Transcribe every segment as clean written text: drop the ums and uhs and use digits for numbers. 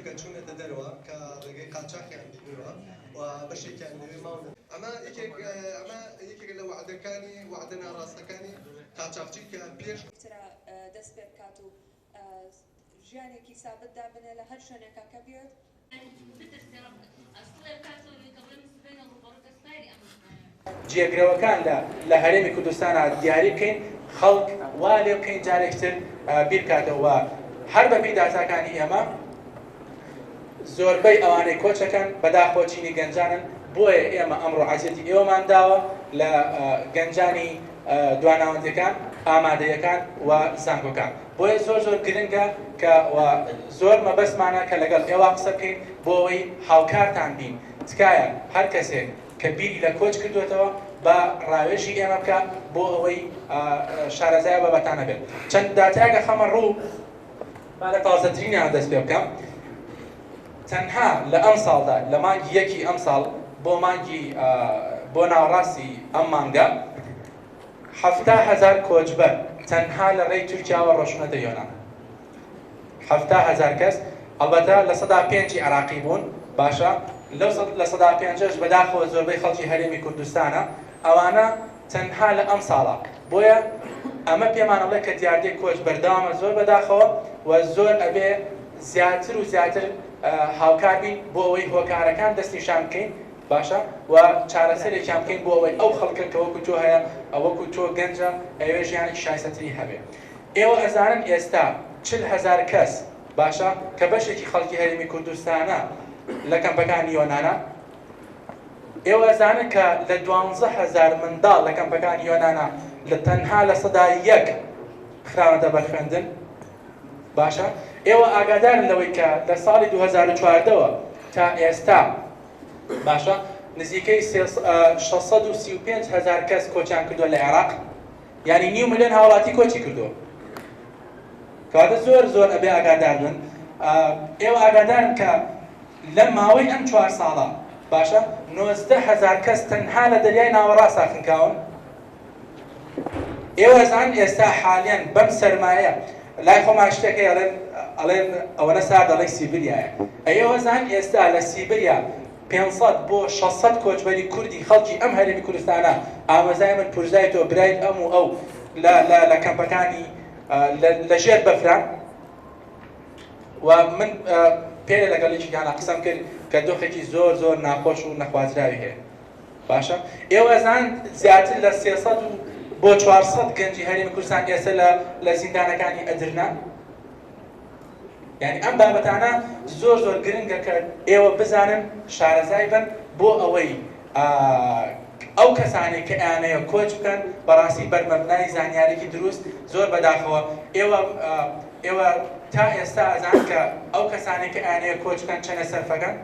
کە چوونەتە دەرەوە کە ڕێگەی قاچاخیان بینیوە و بەشێکیان لەوێ ماونە. ئەمە یەکێک ئەمە یەکێکە لە وەعدەکانی وەعدە ناڕاستەکانی قاچاخچی کە پێش. ترا دەست پێ بکات و ژیانێکی سابت دابنێ لە هەر شوێنێکا کە بێت. جێگرەوەکان لە لە هەرێمی کوردستانا دیاری بکەین خەڵک وا لێ بکەین جارێکتر بیر بکاتەوە هەر بەپێی داتاکانی ئێمە زۆربەی ئەوانەی کۆچەکەن بەداخەوە چینی گەنجانن بۆیە ئێمە ئەمڕۆ عەزیەتی ئێوەمان داوە لە گەنجانی دواناوەندیەکان ئامادەیەکان و زانکۆکان بۆیە زۆر زۆر گرنگە کە و زۆر مەبەستمانە کە لەگەڵ ئێوە قسە بکەین بۆ ئەوەی هاوکارتان بین تکایە هەر کەسێک کە بیری لە کۆچ کردوێتەوە با ڕاوێژی ئێمە بکە بۆ ئەوەی شارەزای بابەتانە بێت. چەند داتایەکە خەمە ڕوو با لە تازەترینیان دەست پێ بکەم. تەنها لە ئەمساڵدا لە مانگی یەکی ئەمساڵ بۆ مانگی بۆ ناوەڕاستی ئەم مانگە 70,000 کۆچبەر تەنها لە ڕێی تورکیاوە ڕۆشتونەتە یۆنان. 70,000 کەس، ئەڵبەتە 5%ی عێراقی بوون، باشە لەو 5%ەش بەداخەوە زۆربەی خەڵکی هەرێمی کوردستانە، ئەوانە تەنها لە ئەمساڵا. بۆیە ئەمە پێمان ئەڵێ کە دیاردەی کۆچ بەردەوامە زۆر بەداخەوە و زۆر ئەبێ زیاتر و زیاتر هاوکار بین بۆ ئەوەی هۆکارەکان دەستنیشان بکەین باشە و چارەسەرێکیان بکەین بۆ ئەوەی ئەو خەڵکە کە وەکو تۆ هەیە وەکو تۆ گەنجە ئەوێ ژیانێکی شایستەتری هەبێ. ئێوە ئەزانن ئێستا 40,000 کەس باشە کە بەشێکی خەڵکی هەرێمی کوردستانە لە کەمپەکانی یۆنانە؟ ئێوە ئەزانن کە لە 12,000 منداڵ لە کەمپەکانی یۆنانە لە تەنها 1% خراونەتە بەر خوێندن؟ باشە ئێوە ئاگادارن لەوەی کە لە ساڵی 2014ەوە تا ئێستا باشە نزیکەی 635 هەزار کەس کۆچیان کردووە لە عێراق، یعنی نیو ملیۆن هاوڵاتی کۆچی کردووە. کەواتە زۆر زۆر ئەبێ ئاگادار بن. ئێوە ئاگادارن کە لە ماوەی ئەم 4 ساڵە باشە 19,000 کەس تەنها لە دەریای ناوەڕاستدا خنکاون. ئێوە ئەزانن ئێستا حالیان بەم سەرمایە لای خۆمان شتێک هەیە ئەڵێن ئەڵێن ئەوەنە سارد ئەڵێ سیبریایە. ئێوە ئەزانن ئێستا لە سیبریا 500 بۆ 600 کۆچبەری کوردی خەڵکی ئەم هەرێمی کوردستانە، ئامۆزای من، پورزای تۆ، برای ئەم و ئەو لە لە لە کەمپەکانی لە ژێر بەفران. و من پێرێ لەگەڵ یەکێکیانە قسەم کرد کە دۆخێکی زۆر زۆر ناخۆش و نەخوازراوی هەیە. باشە ئێوە ئەزان زیاتر لە 300 و بۆ 400 گەنجی هەرێمی کوردستان ئێستا لە لە زیندانەکانی ئەدرنا؟ یعنی ئەم بابەتانە زۆر زۆر گرنگە کە ئێوە بزانن شارەزای بن بۆ ئەوەی ئەو کەسانەی کە ئەیانەوێ کۆچ بکەن بەڕاستی بەرمەبنای زانیارێکی دروست. زۆر بەداخەوە ئێوە ئێوە تا ئێستا ئەزان کە ئەو کەسانەی کە ئەیانەوێ کۆچ بکەن چەنە سەرفەکەن؟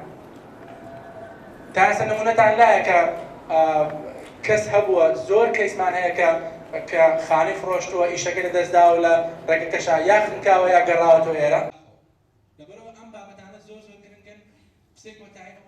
تا ئێستا نمونەتان لایە کە کەس هەبووە؟ زۆر کەیسمان هەیە کە کە خانووی فڕۆشتووە، ئیشەکەی لەدەست داوە، لە ڕێگەکەشا یا خنکاوە یا گەڕاوەتەوە ئێرە. لەبەرئەوە ئەم بابەتانە زۆر زۆر گرنگن. قسەی کۆتاییم.